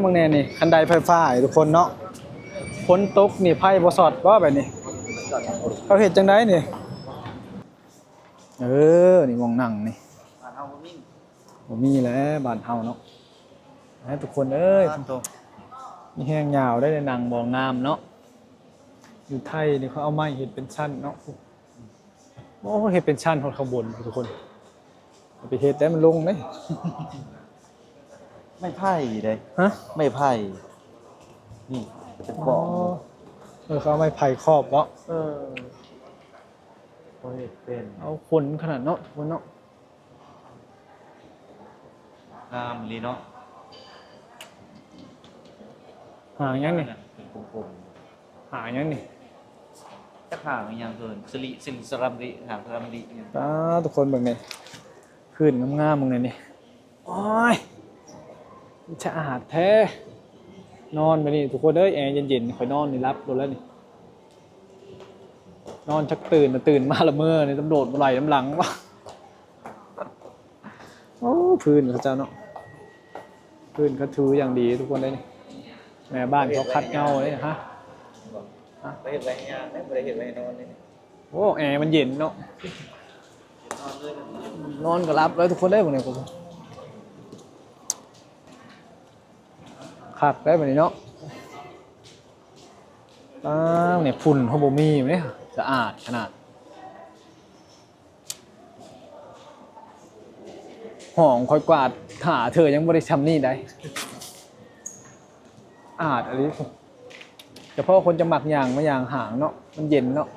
ເບິ່ງແດ່ນີ້ ຄັນໄດໄຟຟ້າທຸກຄົນເນາະ. ຝົນຕົກນີ້ໄຟບໍ່ຊັອດບໍ່ແບບນີ້? ເຂົາເຮັດຈັ່ງໃດນີ້? ເອີ ນີ້ໝ່ອງນັ່ງນີ້ ບ້ານເຮົາບໍ່ມີ ບໍ່ມີແຫຼະບ້ານເຮົາເນາະ. ໃຫ້ທຸກຄົນເອີຍ ມີແຮງຍາວໄດ້ນັ່ງໝ່ອງນ້ຳເນາະ. ຢູ່ໄທນີ້ເຂົາເອົາໄມ້ເຮັດເປັນຊັ້ນເນາະ. ໂອ້ ເຮັດເປັນຊັ້ນຮອດຂ້າງບົນພຸ້ນທຸກຄົນ. ຢ່າໄປເຮັດໄດ້ ມັນລົງເດ້. ໄມ້ໄຜ່ເດ້. ຮະ? ໄມ້ໄຜ່ ນີ້ເປັນເກາະ. ອໍ ເອີ ເຂົາເອົາໄມ້ໄຜ່ຄອບເນາະ. ເອີ ບໍ່ເຮັດເປັນ. ເອົາຂົນຂະໜາດເນາະ ທຸກຄົນເນາະ. ງາມອີ່ຫຼີເນາະ. ຫາງຫຍັງນີ້? ເປັນກົມໆ. ຫາງຫຍັງນີ້? ຈັກຫາງອີ່ຫຍັງເພິ່ນ ສະລິ ສິນສະລຳລິ ຫາງສະລຳລິຫຍັງ. ປ້າ ທຸກຄົນເບິ່ງນີ້ ພື້ນງາມໆ ເບິ່ງແດ່ນີ້. ໂອ້ຍ ສະອາດແທ້. ນອນບາດນີ້ທຸກຄົນເອີຍ ແອເຢັນໆ ຂ້ອຍນອນນີ້ຫຼັບໂລດແລ້ວນີ້. ນອນຈັກຕື່ນນະ ຕື່ນມາລະເມີນີ້ ຕຳຫຼວດບໍ່ໄລ່ນຳຫຼັງ. ໂອ້ ພື້ນເຂົາເຈົ້າເນາະ ພື້ນເຂົາຖືຢ່າງດີທຸກຄົນເດ້ນີ້. ແມ່ບ້ານເຂົາຂັດເງົາເດ້. ຮະ? ໄປເຮັດໄວ້ຍ່າງເດ້ ບໍ່ໄດ້ເຮັດໄວ້ນອນເດ້. ໂອ້ ແອມັນເຢັນເນາະ ນອນກໍຫຼັບເລີຍທຸກຄົນເດ້. ເບິ່ງນີ້ ຄັກໄດ໋ບາດນີ້ເນາະ. ອ້າວ ນີ້ຝຸ່ນເຮົາບໍ່ມີເດ້ ສະອາດຂະໜາດ. ຫ້ອງຂ້ອຍກວາດຫ້າເທື່ອຍັງບໍ່ໄດ້ຊ່ຳນີ້ໃດ໋. ອາດອີ່ຫຼີ. ສະເພາະຄົນຈະມັກຍ່າງມາຍ່າງຫາງເນາະ ມັນເຢັນເນາະ.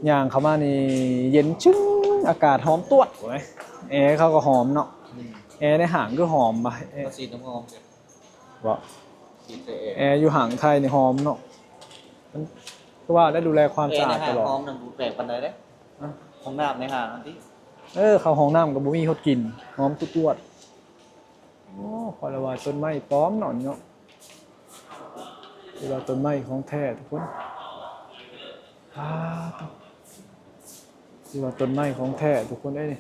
ຍ່າງເຂົ້າມານີ້ເຢັນຊຶ້ງ ອາກາດຫອມຕວດ. ແອເຂົາກໍຫອມເນາະ. ອືມ ແອໃນຫ້າງຄືຫອມບະ? ເຂົາສີດນ້ຳຫອມ. ບໍ່ ແອຢູ່ຫ້າງໄທນີ້ຫອມເນາະ. ມັນຄືວ່າໄດ້ດູແລຄວາມສະອາດຕະຫຼອດ. ແອໃນຫ້າງຫອມນຳ ບໍ່ແປກປານໃດເດ້. ຮະ? ຫ້ອງນ້ຳໃນຫ້າງຫັ້ນຕິ? ເອີ ເຂົ້າຫ້ອງນ້ຳກໍບໍ່ມີຮອດກິ່ນ ຫອມຕວດໆ. ໂອ້ ຂ້ອຍລະວ່າຕົ້ນໄມ້ປອມເນາະນີ້ເນາະ. ຄືວ່າຕົ້ນໄມ້ຂອງແທ້ທຸກຄົນ. ປາດໂທ້ ຄືວ່າຕົ້ນໄມ້ຂອງແທ້ທຸກຄົນເອີຍນີ້.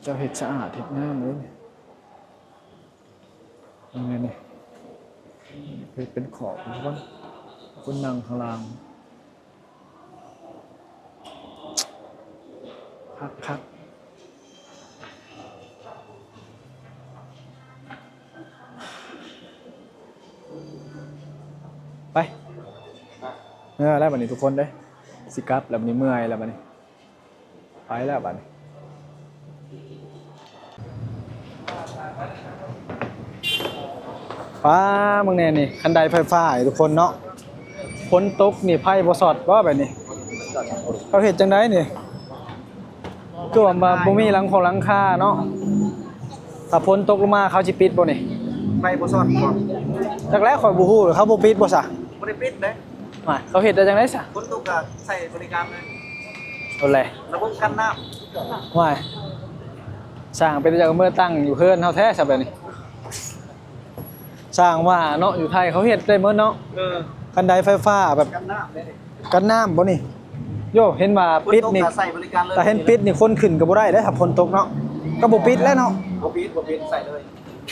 ເຈົ້າເຮັດສະອາດເຮັດງາມເລີຍນີ້. ເບິ່ງແດ່ນີ້ ເຮັດເປັນຂອບທຸກຄົນ ຄົນນັ່ງຂ້າງລ່າງ ຄັກໆ. ໄປ ເມື່ອແລ້ວບັດນີ້ທຸກຄົນເດ້ ຊິກັບແລ້ວບັດນີ້ ເມື່ອຍແລ້ວບັດນີ້. ໄປແລ້ວບັດນີ້. ປ້າ ເບິ່ງແດ່ນີ້ ຄັນໄດໄຟຟ້າທຸກຄົນເນາະ. ຝົນຕົກນີ້ໄຟບໍ່ຊັອດບໍ່ແບບນີ້? ເຂົາເຮັດຈັ່ງໃດນີ້? ຄືວ່າບໍ່ມີຫຼັງຂອງຫຼັງຄາເນາະ. ຖ້າຝົນຕົກລົງມາເຂົາຊິປິດບໍ່ນີ້? ໄຟບໍ່ຊັອດບໍ່? ຈັກແລ້ວ ຂ້ອຍບໍ່ຮູ້ ເຂົາບໍ່ປິດບໍ່ຊະ? ບໍ່ໄດ້ປິດເດ້. ວ່າ ເຂົາເຮັດໄດ້ຈັ່ງໃດຊະ? ຝົນຕົກກໍໃຊ້ບໍລິການເລີຍ. ໂອເລ ລະບົບກັນນ້ຳ. ວ່າ ຊ່າງເປັນຈັ່ງເມືອຕັ້ງຢູ່ເຮືອນເຮົາແທ້ຊະແບບນີ້. ຊ່າງວ່າເນາະ ຢູ່ໄທເຂົາເຮັດໄດ້ໝົດເນາະ. ເອີ ຄັນໄດໄຟຟ້າແບບກັນນ້ຳເດ້. ກັນນ້ຳບໍ່ນີ້? ໂຢ ເຫັນວ່າປິດນີ້ ຖ້າເຫັນປິດນີ້ຄົນຂຶ້ນກໍບໍ່ໄດ້ເດ້ ຖ້າຝົນຕົກເນາະ. ກໍບໍ່ປິດແລ້ວເນາະ. ບໍ່ປິດ ບໍ່ປິດ ໃສ່ເລີຍ.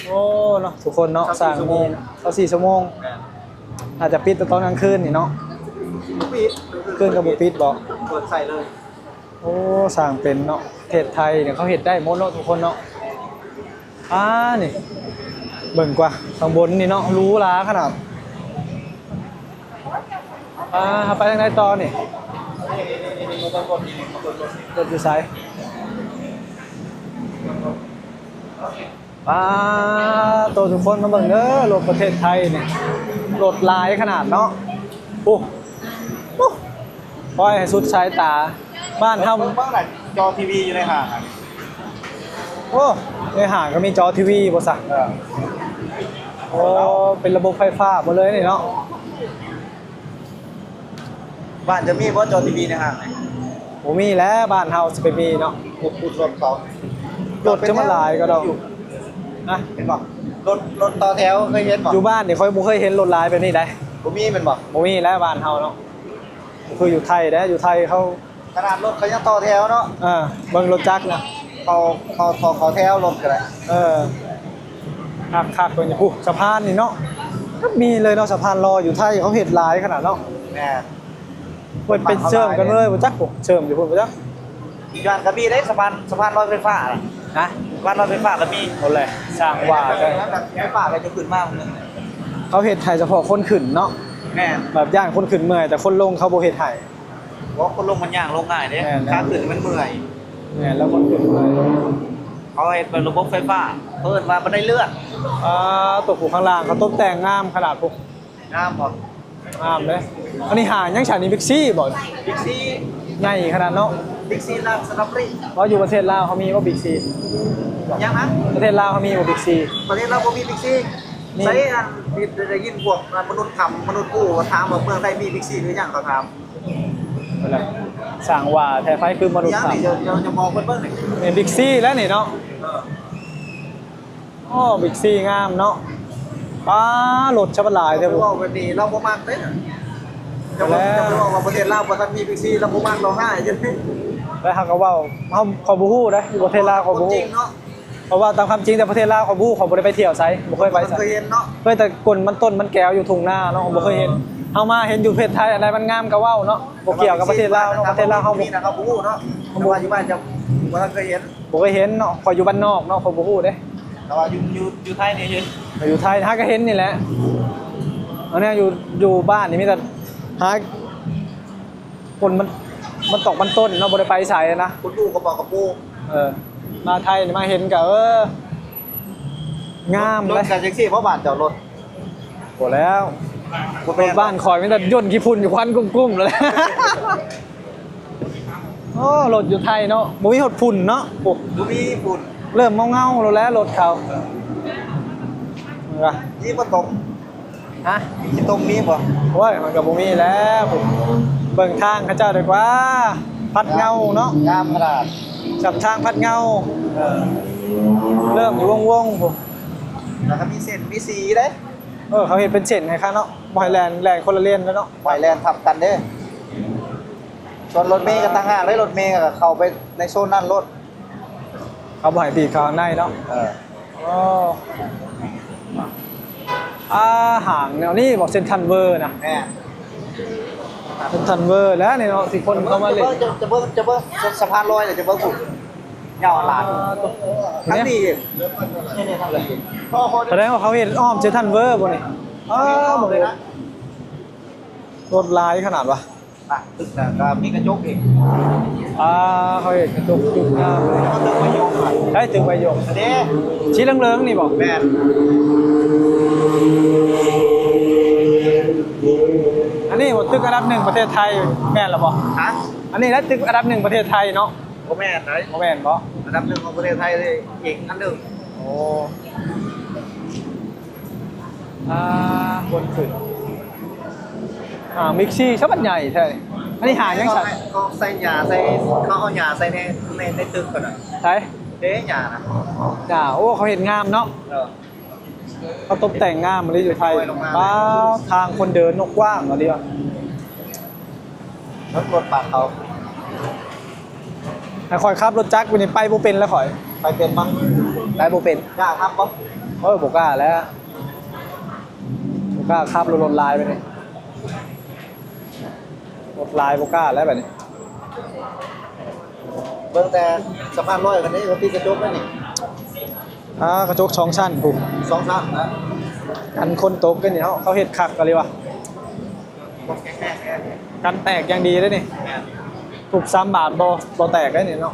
ໂອ້ ເນາະ ທຸກຄົນເນາະ ຊາວສີ່ຊົ່ວໂມງ ຊາວສີ່ຊົ່ວໂມງ. ແມ່ນ ອາດຈະປິດແຕ່ຕອນກາງຄືນນີ້ເນາະ. ບໍ່ປິດ ກາງຄືນກໍບໍ່ປິດບໍ? ເປີດໃສ່ເລີຍ. ໂອ້ ຊ່າງເປັນເນາະ ປະເທດໄທນີ້ເຂົາເຮັດໄດ້ໝົດເນາະ ທຸກຄົນເນາະ. ອ່າ ນີ້ ເບິ່ງກວ່າ ຂ້າງບົນນີ້ເນາະ ຫຼູຫຼາຂະໜາດ. ອ່າ ເຮົາໄປທາງໃດຕໍ່ນີ້? ລົດຢູ່ໃສ? ປ້າໂຕ ທຸກຄົນມາເບິ່ງເດີ ລົດປະເທດໄທນີ້ ລົດຫຼາຍຂະໜາດເນາະ. ໂອ້ ໂອ້ ໂອ້ຍ ໃຫ້ສຸດສາຍຕາ. ບ້ານເຮົາ ເບິ່ງ ເບິ່ງລະ ຈໍທີວີຢູ່ໃນຫ້າງ. ໂອ້ ໃນຫ້າງກໍມີຈໍທີວີບໍ່ຊະ? ເອີ ໂອ້ ເປັນລະບົບໄຟຟ້າໝົດເລີຍນີ້ເນາະ. ບ້ານຈະມີບໍ່ຈໍທີວີໃນຫ້າງ? ບໍ່ມີແຫຼະ ບ້ານເຮົາຊິໄປມີເນາະ. ລົດເຂົາ ລົດຈະມາຫຼາຍກໍດອກ. ຮະ? ເຫັນບໍ່? ລົດ ລົດຕໍ່ແຖວເຄີຍເຫັນບໍ່? ຢູ່ບ້ານນີ້ຂ້ອຍບໍ່ເຄີຍເຫັນລົດຫຼາຍແບບນີ້ໃດ. ບໍ່ມີແມ່ນບໍ່? ບໍ່ມີແຫຼະບ້ານເຮົາເນາະ. ບໍ່ຄືຢູ່ໄທເດ້ ຢູ່ໄທເຂົາ ຂະໜາດລົດເຂົາຍັງຕໍ່ແຖວເນາະ. ເອີ ເບິ່ງລົດຈັກນະ ເຂົ້າ ເຂົ້າ ເຂົ້າ ເຂົ້າແຖວລົດກໍໄດ້. ເອີ ຄັກໆ ເບິ່ງຢູ່ພຸ້ນ ສະພານນີ້ເນາະ ກໍມີເລີຍເນາະ ສະພານລໍຢູ່ໄທເຂົາເຮັດຫຼາຍຂະໜາດເນາະ. ແມ່ນ ເພິ່ນໄປເຊື່ອມກັນເລີຍບໍ່ຈັກ ເຊື່ອມຢູ່ພຸ້ນບໍ່ຈັກ. ຢູ່ຫັ້ນກໍມີເດ້ ສະພານ ສະພານລອຍໄຟຟ້ານະ. ຮະ? ສະພານລອຍໄຟຟ້າກໍມີ. ໂອ້ແຫຼະ ຊ່າງວ່າ ໄຟຟ້າກໍຈະຂຶ້ນມາມື້ໜຶ່ງ ເຂົາເຮັດໃຫ້ສະເພາະຄົນຂຶ້ນເນາະ. ແມ່ນ ແບບຢ້ານຄົນຂຶ້ນເມື່ອຍ ແຕ່ຄົນລົງເຂົາບໍ່ເຮັດໃຫ້. ບໍ່ ຄົນລົງມັນຍ່າງລົງງ່າຍເດ້. ແມ່ນ ຂາຂຶ້ນມັນເມື່ອຍ. ແມ່ນ ແລ້ວຄົນຂຶ້ນເມື່ອຍ ເຂົາເຮັດເປັນລະບົບໄຟຟ້າ ເຂົາເອີ້ນວ່າບັນໄດເລື່ອນ. ອ່າ ຕົວຜູ້ຂ້າງລ່າງເຂົາຕົບແຕ່ງງາມຂະໜາດພຸ້ນ. ງາມບໍ່? ງາມເດ້. ອັນນີ້ຫ້າງຫຍັງຊັ້ນນີ້? ບິກຊີບໍ່? ບິກຊີ ໃຫຍ່ຂະໜາດເນາະ. ບິກຊີລາຊະດາບຣີ. ວ່າຢູ່ປະເທດລາວເຮົາມີບໍ່ບິກຊີ? ຍັງນະ? ປະເທດລາວເຮົາມີບໍ່ບິກຊີ? ປະເທດລາວບໍ່ມີບິກຊີ. ມີ. ໃສອັນ ໄດ້ຍິນພວກມະນຸດຄຳ ມະນຸດພູຖາມວ່າເມືອງໄທມີບິກຊີຫຼືຍັງ ເຂົາຖາມ. ຊ່າງວ່າແທ້ ໃຜຄືມະນຸດຄຳ. ເຈົ້າ ເຈົ້າ ເຈົ້າບອກເພິ່ນເບິ່ງນີ້. ແມ່ນບິກຊີແລ້ວນີ້ເນາະ. ເອີ ໂອ້ ບິກຊີງາມເນາະ. ປ້າ ລົດຊະບັດຫຼາຍແທ້. ເຈົ້າໄປເວົ້າແບບນີ້ລາວບໍ່ມັກເດ້. ເຈົ້າ ເຈົ້າໄປເວົ້າວ່າປະເທດລາວບໍ່ທັນມີບິກຊີ ລາວບໍ່ມັກ ລາວຮ້າຍຈັ່ງຊີ້. ແລ້ວເຮົາກໍເວົ້າ ເຮົາ ຂ້ອຍບໍ່ຮູ້ເດ້ ຢູ່ປະເທດລາວຂ້ອຍບໍ່ຮູ້. ເວົ້າຄວາມຈິງເນາະ. ເພາະວ່າຕາມຄວາມຈິງແຕ່ປະເທດລາວຂ້ອຍບໍ່ຮູ້ ຂ້ອຍບໍ່ໄດ້ໄປທ່ຽວໃສ ບໍ່ເຄີຍໄປໃສ ບໍ່ເຄີຍເຫັນເນາະ. ເຄີຍແຕ່ກົ້ນມັນຕົ້ນມັນແກ້ວຢູ່ທົ່ງນາເນາະ ບໍ່ເຄີຍເຫັນ. ເອີ ເຮົາມາເຫັນຢູ່ປະເທດໄທ ອັນໃດມັນງາມກໍເວົ້າເນາະ. ບໍ່ກ່ຽວກັບປະເທດລາວເນາະ ປະເທດລາວເຮົາບໍ່ ບໍ່ຮູ້ເນາະ. ເພາະວ່າຢູ່ບ້ານຈະບໍ່ເຄີຍເຫັນ ບໍ່ເຄີຍເຫັນເນາະ. ຂ້ອຍຢູ່ບ້ານນອກເນາະ ຂ້ອຍບໍ່ຮູ້ເດ້. ແຕ່ວ່າຢູ່ ຢູ່ ຢູ່ໄທນີ້ເຫັນ ຢູ່ໄທຫາກໍເຫັນນີ້ແຫຼະ. ອັນນີ້ຢູ່ ຢູ່ບ້ານນີ້ມີແຕ່ຫາ ຄົນມັນ ມັນຕອກມັນຕົ້ນເນາະ ບໍ່ໄດ້ໄປໃສນະ. ຄຸນປູກະບອກກະປູ. ເອີ ມາໄທນີ້ມາເຫັນກະ ເອີ ງາມເລີຍ. ລົດກະຈັ່ງຊີ້ບໍ່ ບ້ານເຈົ້າລົດ. ບໍ່ແລ້ວ ລົດບ້ານຂ້ອຍມີແຕ່ຍົນຂີ້ຝຸ່ນຢູ່ ຄວັນກຸ້ມໆ ແລ້ວ. ໂອ້ ລົດຢູ່ໄທເນາະ ບໍ່ມີຮອດຝຸ່ນເນາະ. ໂອ້ ບໍ່ມີຝຸ່ນ ເລີ່ມເງົາໆ ແລ້ວແຫຼະລົດເຂົາ. ນີ້ບໍ່ຕົກ ຮະ? ມີຂີ້ຕົມມີບໍ່? ໂອ້ຍ ມັນກໍບໍ່ມີແລ້ວ. ເບິ່ງທາງເຂົາເຈົ້າດີກວ່າ ພັດເງົາເນາະ ງາມຂະໜາດ ສຳທາງພັດເງົາ. ເອີ ເລີ່ມຢູ່ວົງໆ ພຸ້ນ ແລ້ວກໍມີເສັ້ນມີສີເດ້. ເອີ ເຂົາເຮັດເປັນເສັ້ນໃຫ້ຄັນເນາະ ບໍ່ໃຫ້ແລ່ນ ແລ່ນຄົນລະເລນເນາະ ບໍ່ໃຫ້ແລ່ນທັບກັນເດ້. ສ່ວນລົດເມກໍຕ່າງຫາກເດ້ ລົດເມກໍເຂົ້າໄປໃນໂຊນນັ້ນໂລດ. ເຂົາບໍ່ໃຫ້ດີດເຂົ້າຂ້າງໃນເນາະ. ເອີ ໂອ້ ອ່າ ຫ້າງແນວນີ້ບໍ່ ເຊັນທຣັນເວີນະ? ແມ່ນ ເຊັນທຣັນເວີແລ້ວນີ້ເນາະ ທີ່ຄົນເຂົ້າມາຫຼິ້ນ. ຈະເບິ່ງ ຈະເບິ່ງ ຈະເບິ່ງສະພານລອຍ ຈະເບິ່ງພຸ້ນ ຍາວຫຼາຍ. ອ່າ ທາງນີ້ ນີ້ໆ ທາງນີ້. ສະແດງວ່າເຂົາເຮັດອ້ອມເຊັນທຣັນເວີບໍ່ນີ້? ອ້າວ ລົດຫຼາຍຂະໜາດວະ. ອ່ະ ຕຶກນະກໍມີກະຈົກອີກ. ອ່າ ເຂົາເຮັດກະຈົກຈຸກງາມເລີຍ. ຕຶກໄວຍົກ ໃຊ້ຕຶກໄວຍົກເດ້ ສີເຫຼືອງໆນີ້ບໍ່? ແມ່ນ. ອັນນີ້ບໍ່ ຕຶກອັນດັບໜຶ່ງປະເທດໄທ ແມ່ນລະບໍ່? ຮະ? ອັນນີ້ລະຕຶກອັນດັບໜຶ່ງປະເທດໄທເນາະ. ບໍ່ແມ່ນໃດ. ບໍ່ແມ່ນບໍ່? ອັນດັບໜຶ່ງຂອງປະເທດໄທເດ້ ອີກອັນໜຶ່ງ. ໂອ້ ອ່າ ຄົນຂຶ້ນ ອ່າ ມິກຊີຊະບັດໃຫຍ່ແທ້. ອັນນີ້ຫ້າງຫຍັງຊັ້ນ? ເຂົາໃສ່ຫຍ້າໃສ່ ເຂົາເອົາຫຍ້າໃສ່ໃນ ໃນ ໃນຕຶກເຂົານະ. ໃສ? ເດ້ ຫຍ້ານະ ຫຍ້າ. ໂອ້ ເຂົາເຮັດງາມເນາະ. ເອີ ເຂົາຕົບແຕ່ງງາມອີ່ຫຼີຢູ່ໄທ. ປ້າ ທາງຄົນເດີນເນາະ ກວ້າງອີ່ຫຼີ. ລົດ ລົດປາດເຂົາ. ໃຫ້ຂ້ອຍຂັບລົດຈັກໄປນີ້ໄປບໍ່ເປັນແລ້ວຂ້ອຍ. ໄປເປັນບໍ່? ໄປບໍ່ເປັນ. ກ້າຂັບບໍ່? ໂອ້ຍ ບໍ່ກ້າແລ້ວ ບໍ່ກ້າຂັບ ລົດຫຼາຍໄປນີ້ ລົດຫຼາຍບໍ່ກ້າແລ້ວບາດນີ້. ເບິ່ງແຕ່ສະພານລອຍກັນນີ້ ວ່າຕິດກະຈົກໄດ້ນີ້. ອ່າ ກະຈົກສອງຊັ້ນພຸ້ນ. ສອງຊັ້ນນະ ກັນຄົນຕົກກັນນີ້ເນາະ. ເຂົາເຮັດຄັກອີ່ຫຼີວ່າ ກັນແຕກຢ່າງດີເດ້ນີ້. ແມ່ນ ທຸບສາມບາດບໍ່ ບໍ່ແຕກເດ້ນີ້ເນາະ.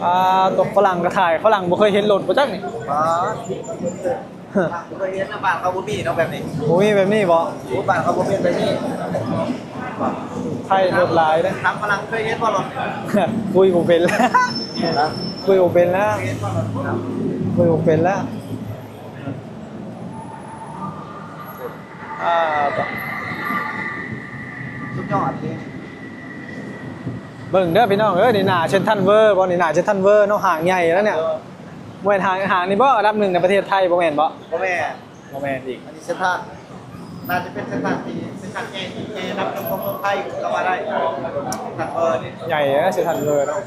ອ່າ ຕົກຝຣັ່ງກໍຖ່າຍ ຝຣັ່ງບໍ່ເຄີຍເຫັນລົດບໍ່ຈັກນີ້. ບໍ່ ບໍ່ເຄີຍເຫັນນະ ບ້ານເຂົາບໍ່ມີເນາະແບບນີ້. ບໍ່ມີແບບນີ້ບໍ່? ໂອ້ ບ້ານເຂົາບໍ່ເປັນແບບນີ້. ໄທລົດຫຼາຍເດ້. ທາງຝຣັ່ງເຄີຍເຫັນບໍ່ລົດ? ຄຸຍບໍ່ເປັນແລ້ວ ຄຸຍບໍ່ເປັນແລ້ວ ຄຸຍບໍ່ເປັນແລ້ວ. ອ່າ ສຸດຍອດເດ້. ເບິ່ງເດີພີ່ນ້ອງເອີຍ ນີ້ໜ້າເຊັນທຣັນເວີບໍ່? ນີ້ໜ້າເຊັນທຣັນເວີເນາະ ຫ້າງໃຫຍ່ແລ້ວນີ້. ເອີ ບໍ່ແມ່ນຫ້າງ ຫ້າງນີ້ບໍ່ ອັນດັບໜຶ່ງໃນປະເທດໄທ ບໍ່ແມ່ນບໍ່? ບໍ່ແມ່ນ ບໍ່ແມ່ນອີກ. ອັນນີ້ເຊັນທຣັນ ໜ້າຈະເປັນເສັ້ນທາງທີ່ ເສັ້ນທາງໃຫຍ່ ໃຫຍ່ອັນດັບໜຶ່ງຂອງເມືອງໄທກໍວ່າໄດ້. ເຊັນທຣັນເວີນີ້ ໃຫຍ່ເດ້ ເຊັນທຣັນເວີເນາະ.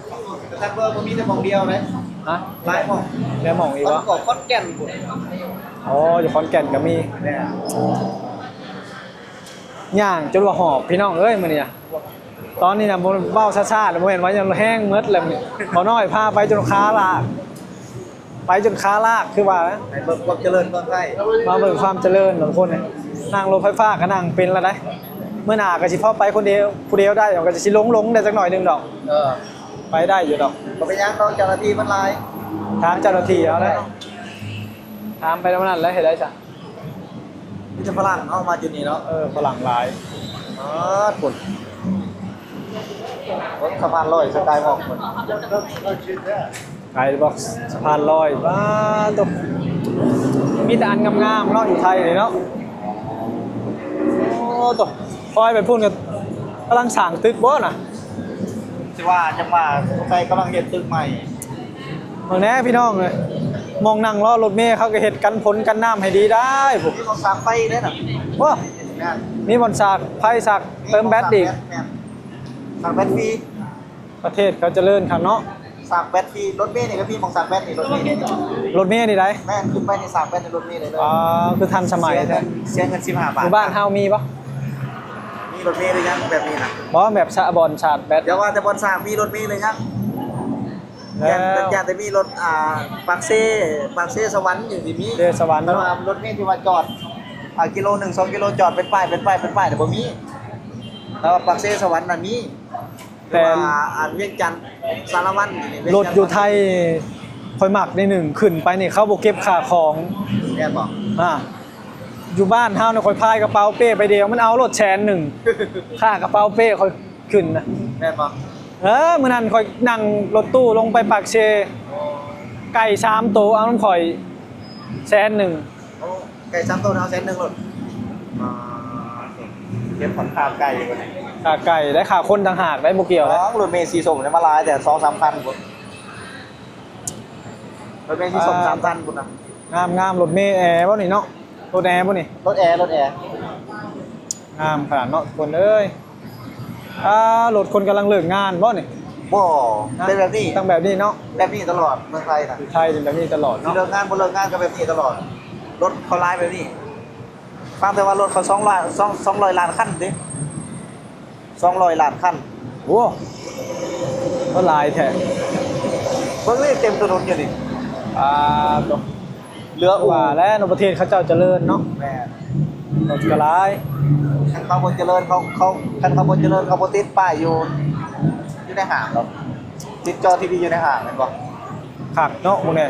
ເຊັນທຣັນເວີບໍ່ມີແຕ່ໝ່ອງດຽວເດ້. ຮະ? ຫຼາຍໝ່ອງ. ຫຼາຍໝ່ອງອີກບໍ່? ບາງກອກ ຂອນແກ່ນພຸ້ນ. ອໍ ຢູ່ຂອນແກ່ນກໍມີ. ແມ່ນ. ຍ່າງຈົນວ່າຫອບ ພີ່ນ້ອງເອີຍ ມື້ນີ້ນະ. ຕອນນີ້ນະ ບໍ່ ເວົ້າຊ້າໆ ແລ້ວບໍ່ແມ່ນວ່າຍັງແຮງໝົດແລ້ວ. ພໍ່ນ້ອຍພາໄປຈົນຂາລາກ ໄປຈົນຂາລາກ ຄືວ່າ ໃຫ້ເບິ່ງຄວາມຈະເລີນເມືອງໄທ. ມາເບິ່ງຄວາມຈະເລີນຂອງຄົນ. ນັ່ງລົດໄຟຟ້າກໍນັ່ງເປັນແລ້ວໄດ໋. ມື້ໜ້າກໍຊິພໍໄປຄົນດຽວ ຜູ້ດຽວໄດ້ ກໍຊິຫຼົງໆ ໄດ້ຈັກໜ້ອຍໜຶ່ງດອກ. ເອີ ໄປໄດ້ຢູ່ດອກ. ບໍ່ເປັນຫຍັງດອກ ເຈົ້າໜ້າທີ່ມັນຫຼາຍ. ຖາມເຈົ້າໜ້າທີ່ເອົາໄດ້. ຖາມໄປນຳນັ້ນແຫຼະ ເຮັດໄດ້ຊະ. ມີແຕ່ຝຣັ່ງເນາະ ມາຈຸດນີ້ເນາະ. ເອີ ຝຣັ່ງຫຼາຍ. ປາດ ພຸ້ນ ເບິ່ງສະພານລອຍ ສະກາຍວອກພຸ້ນ. ສະກາຍວອກ ສະພານລອຍ ປາດໂທ້ ມີແຕ່ອັນງາມໆເນາະ ຢູ່ໄທນີ້ເນາະ. ໂອ້ໂທ້ ຄອຍໄປພຸ້ນກໍກຳລັງສ້າງຕຶກບໍ່ນະ? ຊິວ່າຈັ່ງວ່າ ສົງໄສກຳລັງເຮັດຕຶກໃໝ່. ເບິ່ງແດ່ພີ່ນ້ອງເອີຍ ໝ່ອງນັ່ງລໍລົດເມເຂົາກໍເຮັດກັນຝົນກັນນ້ຳໃຫ້ດີໄດ໋ພຸ້ນ. ມີໝ່ອງສາກໄຟເດ້ນະ. ໂອ້ ແມ່ນ ມີບ່ອນສາກໄຟ ສາກເຕີມແບັດອີກ. ແມ່ນ ສາກແບັດຟຣີ. ປະເທດເຂົາຈະເລີນຄັກເນາະ ສາກແບັດຟຣີ. ລົດເມນີ້ກໍມີໝ່ອງສາກແບັດນີ້ ລົດເມນີ້. ລົດເມນີ້ໃດ໋? ແມ່ນ ຂຶ້ນໄປນີ້ສາກແບັດໃນລົດເມໄດ້ເລີຍ. ອໍ ຄືທັນສະໄໝແທ້. ເສຍເງິນ ເສຍເງິນສິບຫ້າບາດ. ຢູ່ບ້ານເຮົາມີບໍ່? ມີລົດເມຫຼືຍັງແບບນີ້ນະ? ບໍ່ ແບບສະ ບ່ອນສາກແບັດ. ຢ່າວ່າແຕ່ບ່ອນສາກ ມີລົດເມຫຼືຍັງ? ແລ້ວ ແຕ່ ແຕ່ມີລົດ ອ່າ ປາກເຊ ປາກເຊສະຫວັນຈັ່ງຊີ້ມີ. ເຊສະຫວັນເນາະ. ແຕ່ວ່າລົດເມທີ່ວ່າຈອດ ອ່າ ກິໂລໜຶ່ງ ສອງກິໂລ ຈອດເປັນປ້າຍ ເປັນປ້າຍ ເປັນປ້າຍ ແຕ່ບໍ່ມີ. ແຕ່ວ່າປາກເຊສະຫວັນນະມີ. ແຕ່ ແຕ່ວ່າ ອັນ ວຽງຈັນ ສາລະວັນນີ້ ລົດຢູ່ໄທ ຂ້ອຍມັກໃນໜຶ່ງ ຂຶ້ນໄປນີ້ເຂົາບໍ່ເກັບຄ່າຂອງ. ແມ່ນບໍ່? ອ່າ ຢູ່ບ້ານເຮົານີ້ ຂ້ອຍພາຍກະເປົາເປ້ໃບດຽວ ມັນເອົາໂລດແສນໜຶ່ງ ຄ່າກະເປົາເປ້ຂ້ອຍຂຶ້ນນະ. ແມ່ນບໍ່? ເອີ ມື້ນັ້ນຂ້ອຍນັ່ງລົດຕູ້ລົງໄປປາກເຊ ໄກ່ສາມໂຕ ເອົານຳຂ້ອຍແສນໜຶ່ງ. ໂອ້ ໄກ່ສາມໂຕເອົາແສນໜຶ່ງໂລດ. ອ່າ ເກັບຂອງຄ່າໄກ່ຢູ່ບໍ່ນີ້? ຄ່າໄກ່ ແລະ ຄ່າຄົນຕ່າງຫາກໄດ໋ ບໍ່ກ່ຽວ. ອໍ ລົດເມສີສົ້ມນີ້ມາຫຼາຍແຕ່ ສອງສາມຄັນພຸ້ນ. ລົດເມສີສົ້ມ ອ່າ ສາມຄັນພຸ້ນນະ. ງາມໆ ລົດເມແອບໍ່ນີ້ເນາະ? ລົດແອບໍ່ນີ້? ລົດແອ ລົດແອ. ງາມຂະໜາດເນາະທຸກຄົນເອີຍ. ອ່າ ລົດຄົນກຳລັງເລີກງານບໍ່ນີ້? ບໍ່ ນະ ເປັນແບບນີ້ ຕ້ອງແບບນີ້ເນາະ. ແບບນີ້ຕະຫຼອດ ເມືອງໄທນະ. ຢູ່ໄທເປັນແບບນີ້ຕະຫຼອດເນາະ. ເລີກງານບໍ່ເລີກງານກໍແບບນີ້ຕະຫຼອດ. ລົດເຂົາຫຼາຍແບບນີ້. ຟັງແຕ່ວ່າລົດເຂົາສອງລ້ານ ສອງ ສອງຮ້ອຍລ້ານຄັນເດ້. ສອງຮ້ອຍລ້ານຄັນ. ໂອ້ ກໍຫຼາຍແທ້. ເບິ່ງນີ້ເຕັມຖະໜົນຢູ່ນີ້. ອ່າ ໂຕ ເຫຼືອອູ່ ວ່າແລ້ວເນາະ ປະເທດເຂົາເຈົ້າຈະເລີນເນາະ. ແມ່ນ. ລົດກໍຫຼາຍ. ຄັນເຂົາບໍ່ຈະເລີນ ເຂົາ ເຂົາ ຄັນເຂົາບໍ່ຈະເລີນ ເຂົາບໍ່ຕິດປ້າຍຢູ່ ຢູ່ໃນຫ້າງດອກ. ຕິດຈໍທີວີຢູ່ໃນຫ້າງແມ່ນບໍ່? ຄັກເນາະ ພວກນີ້.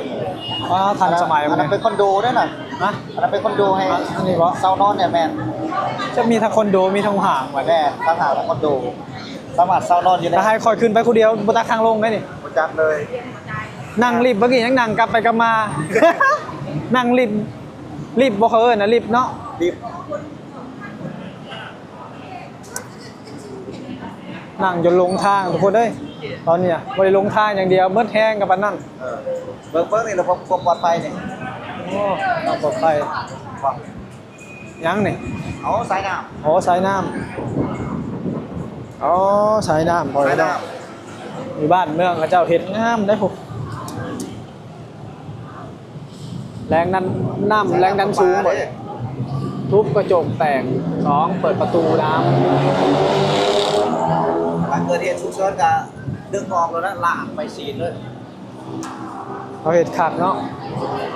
ວ້າ ທັນສະໄໝ. ອັນນັ້ນເປັນຄອນໂດເດ້ນະ. ຮະ? ອັນນັ້ນເປັນຄອນໂດໃຫ້ ອັນນີ້ບໍ່? ເຊົ່ານອນເດ້. ແມ່ນ. ຈະມີທັງຄອນໂດ ມີທັງຫ້າງ. ແມ່ນ ທັງຫ້າງທັງຄອນໂດ ສາມາດເຊົ່ານອນຢູ່. ຖ້າໃຫ້ຂ້ອຍຂຶ້ນໄປຜູ້ດຽວ ບໍ່ຈັກທາງລົງເດ້ນີ້. ບໍ່ຈັກເລີຍ. ນັ່ງລິບ ເມື່ອກີ້ຍັງນັ່ງກັບໄປກັບມາ. ນັ່ງລິບ ລິບບໍ່ ເຂົາເອີ້ນນະ ລິບເນາະ. ລິບ. ນັ່ງຈົນຫຼົງທາງທຸກຄົນເອີຍ. ຕອນນີ້ນະ ບໍ່ໄດ້ຫຼົງທາງຢ່າງດຽວ ໝົດແຮງກັບປານນັ້ນ. ເອີ ເບິ່ງ ເບິ່ງນີ້ລະບົບຄວາມປອດໄພນີ້. ໂອ້ ຄວາມປອດໄພ. ຫຍັງນີ້? ເອົາ ສາຍນ້ຳ. ອໍ ສາຍນ້ຳ. ອໍ ສາຍນ້ຳ ພໍ່ແມ່ພີ່ນ້ອງ. ຢູ່ບ້ານເມືອງເຂົາເຈົ້າເຮັດງາມເດ້ພຸ້ນ. ແຮງດັນນ້ຳ ແຮງດັນສູງ. ທຸບກະຈົກແຕກ. ສອງ ເປີດປະຕູນ້ຳ. ຖ້າເກີດເຫດສຸກເສີນກະດຶງອອກໂລດນະ ລາກໄປສີດເລີຍ. ເຂົາເຮັດຄັກເນາະ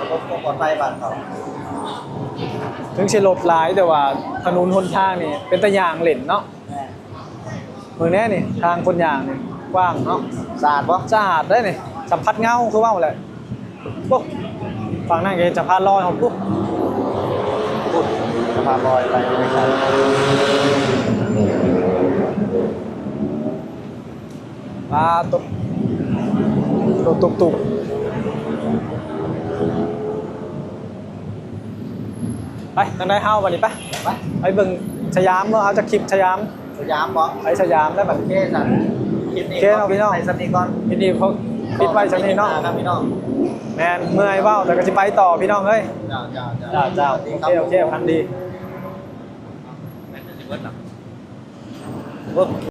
ລະບົບຄວາມປອດໄພບ້ານເຂົາ. ເຖິງຊິລົດຫຼາຍ ແຕ່ວ່າຖະໜົນຫົນທາງນີ້ເປັນຕາຍ່າງເຫຼັ້ນເນາະ. ແມ່ນ. ເບິ່ງແດ່ນີ້ ທາງຄົນຍ່າງນີ້ກວ້າງເນາະ. ສະອາດບໍ່? ສະອາດເດ້ນີ້ ສຳຜັດເງົາຄືເວົ້າແຫຼະ. ໂອ້ ຝັ່ງນັ້ນກໍເຫັນສະພານລອຍຂອງພຸ້ນ ພຸ້ນ ສະພານລອຍໄປໄກໆ. ປາໂຕ ລົດຕຸກໆ. ໄປທາງໃດເຮົາບັດນີ້? ໄປ ໄປ ໄປເບິ່ງສະຫຍາມເນາະ. ເຮົາຈະຄລິບສະຫຍາມ ສະຫຍາມບໍ່? ໄປສະຫຍາມແລ້ວບັດ. ໂອເຄ ຊັ້ນ ຄລິບນີ້ ໂອເຄເນາະ ພີ່ນ້ອງ ໄປສ່ຳນີ້ກ່ອນ. ຄລິບນີ້ຂໍປິດໄວ້ສ່ຳນີ້ເນາະ ພີ່ນ້ອງ. ແມ່ນ ເມື່ອຍເວົ້າ ແຕ່ກໍຊິໄປຕໍ່ ພີ່ນ້ອງເອີຍ. ເຈົ້າ ເຈົ້າ ເຈົ້າ ເຈົ້າ ໂອເຄ ໂອເຄ ຝັນດີ. ເບິດລະ ໂອ້